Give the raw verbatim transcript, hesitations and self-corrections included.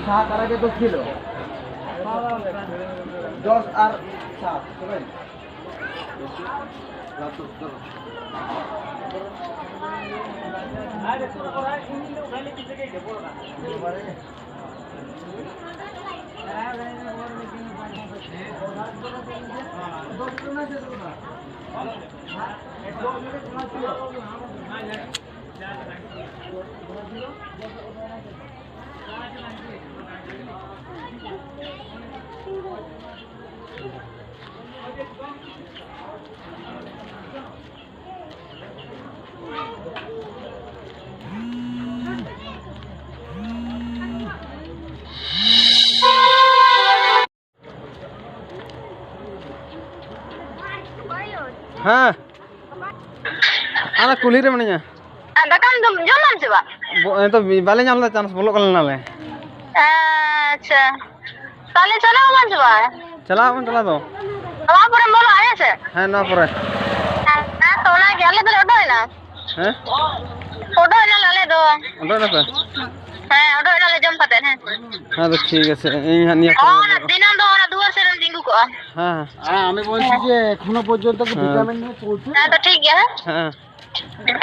ᱥᱟᱛ ᱟᱨ ᱟᱜᱮ ᱫᱚᱥ ᱠᱤᱞᱳ᱾ ᱫᱚᱥ ᱟᱨ ᱥᱟᱛ, ᱛᱚᱵᱮ? ᱦᱮᱸ, ᱟᱨ ᱠᱩᱞᱦᱤ ᱨᱮ ᱢᱤᱱᱟᱹᱧᱟ᱾ ᱟᱨ ᱫᱟᱠᱟᱢ ᱡᱚᱢ, ᱡᱚᱢᱟᱢ ᱥᱮ ᱵᱟᱝ? ᱵᱚ-, ᱱᱤᱛᱚᱜ ᱵᱟᱞᱮ ᱧᱟᱢ ᱞᱮᱫᱟ, ᱪᱟᱱᱥ ᱵᱚᱞᱚᱜ ᱠᱟᱱᱟ ᱞᱮ᱾ ᱟᱪᱪᱷᱟ, ᱛᱟᱦᱞᱮ ᱪᱟᱞᱟᱣ ᱟᱵᱚᱱ ᱥᱮ ᱵᱟᱝ? ᱪᱟᱞᱟᱜ ᱟᱵᱚᱱ, ᱪᱟᱞᱟᱜ ᱫᱚ᱾ ᱱᱚᱣᱟ ᱯᱚᱨᱮᱢ ᱵᱚᱞᱚᱜᱼᱟ, ᱦᱮᱸ ᱥᱮ? ᱦᱮᱸ, ᱱᱚᱣᱟ ᱯᱚᱨᱮ᱾ ᱦᱮᱸ, ᱛᱚ ᱚᱱᱟᱜᱮ, ᱟᱞᱮ ᱫᱚᱞᱮ ᱚᱰᱚᱠ ᱮᱱᱟ᱾ ᱦᱮᱸ? ᱚᱰᱚᱠ ᱮᱱᱟᱞᱮ ᱟᱞᱮ ᱫᱚ᱾ ᱚᱰᱚᱠ ᱮᱱᱟ ᱯᱮ? ᱦᱮᱸ, ᱚᱰᱚᱠ ᱮᱱᱟᱞᱮ ᱡᱚᱢ ᱠᱟᱛᱮ, ᱦᱮᱸ᱾ ᱦᱮᱸ, ᱛᱚ ᱴᱷᱤᱠ ᱟᱪᱷᱮ, ᱤᱧ ᱦᱟᱸᱜ ᱱᱤᱭᱟᱹ ᱚ, ᱯᱚᱨᱮ ᱚᱱᱟ ᱫᱤᱱᱟᱢ ᱫᱚ ᱚᱱᱟ ᱫᱩᱣᱟᱹᱨ ᱥᱮᱫ ᱨᱮᱢ ᱛᱤᱸᱜᱩ ᱠᱚᱜᱼᱟ᱾ ᱦᱮᱸ, ᱦᱮᱸ᱾ ᱦᱮᱸ, ᱟᱢᱮ ᱵᱚᱞᱪᱷᱤ ᱡᱮ ᱮᱠᱷᱚᱱᱚ ᱯᱚᱨᱡᱚᱱᱛᱚ ᱠᱤ ᱦᱮᱸ᱾ ᱵᱷᱤᱴᱟᱢᱤᱱ ᱱᱤᱭᱮ ᱪᱚᱞᱪᱷᱮ? ᱦᱮᱸ, ᱛᱚ ᱴᱷᱤᱠ ᱜᱮᱭᱟ, ᱦᱮᱸ᱾ ᱦᱮᱸ᱾